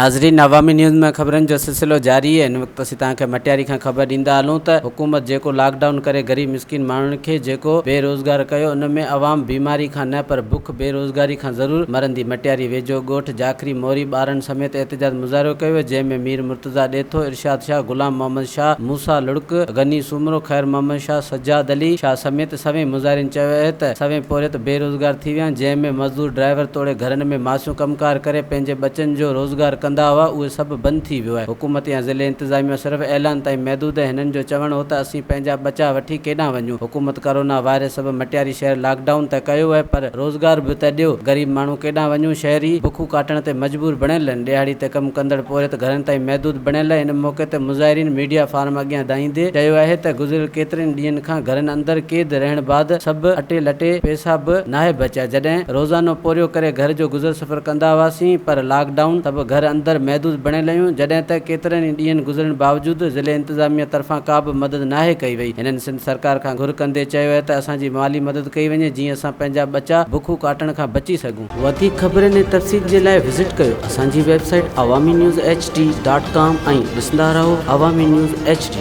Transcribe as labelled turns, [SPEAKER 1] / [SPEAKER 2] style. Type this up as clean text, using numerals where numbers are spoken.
[SPEAKER 1] ناظرين عوامي نيوز ۾ خبرن جو سلسلو جاري آهي هن وقت اسين توهان کي مٽياري کان خبر ڏيندا هلون ته حڪومت جيڪو لاڪ ڊائون ڪري غريب مسڪين ماڻهن کي جيڪو بي روزگار ڪيو ان ۾ عوام بيماري کان نه پر بک بي روزگاري کان ضرور مرندي مٽياري ويجهو ڳوٺ جاکري موري ٻارن سميت احتجاج مظاهرو ڪيو ويو جنهن ۾ مير مرتضيٰ ڏيٿو، ارشاد شاهه، غلام محمد شاهه، موسيٰ لڙڪ، غني سومرو، خير محمد شاهه، سجاد علي شاهه سميت سوين مظاهرين چيو اهي ته سوين پورهيت بي روزگار ٿي ويا آهن جنهن ۾ مزدور ڊرائيور توڙي گهرن ۾ ماسيون ڪم ڪار ڪري پنهنجي ٻچن جو روزگار ڪندا هئا اهي سڀ بند ٿي ويو آهي حڪومت يا ضلعي انتظاميه صرف اعلان تائين محدود آهي هنن جو چوڻ هو ته اسين پنهنجا ٻچا وٺي ڪيڏانهن وڃون حڪومت ڪرونا وائرس سبب مٽياري شهر لاڪ ڊائون ته ڪيو اهي پر روزگار به ته ڏيو غريب ماڻهو ڪيڏانهن وڃون شهري بکون ڪاٽڻ تي مجبور بڻيل آهن ڏهاڙي تي ڪم ڪندڙ پورهيت گهرن تائين محدود بڻيل آهن ان موقعي تي مظاهرين ميڊيا فارم اڳيان دانهيندي چيو آهي ته گذريل ڪيترن ڏينهن کان گهرن اندر قيد رهڻ بعد سڀ اٽي لٽي پئسا به ناهي بچيا جڏهن روزانو پورهيو ڪري گهر جو گذر سفر ڪندا هئاسين پر لاڪ ڊائون سبب گهر اندر محدود بڻيل آهيون جڏهن ته ڪيترن ئي ڏينهن گذرڻ باوجود ضلعي انتظاميه طرفان ڪا به مدد ناهي ڪئي وئي هنن سنڌ سرڪار کان گهر ڪندي چيو آهي ته اسان جي مالي مدد ڪئي وڃي جيئن اسان پنهنجا ٻچا بکون ڪاٽڻ کان بچي سگهون. وڌيڪ خبرن ۽ تفصيل جي لاء وزٽ ڪيو اسان جي website Awami news H D dot com ۽ ڏسندا رهو عوامي نيوز ايڇ ڊي.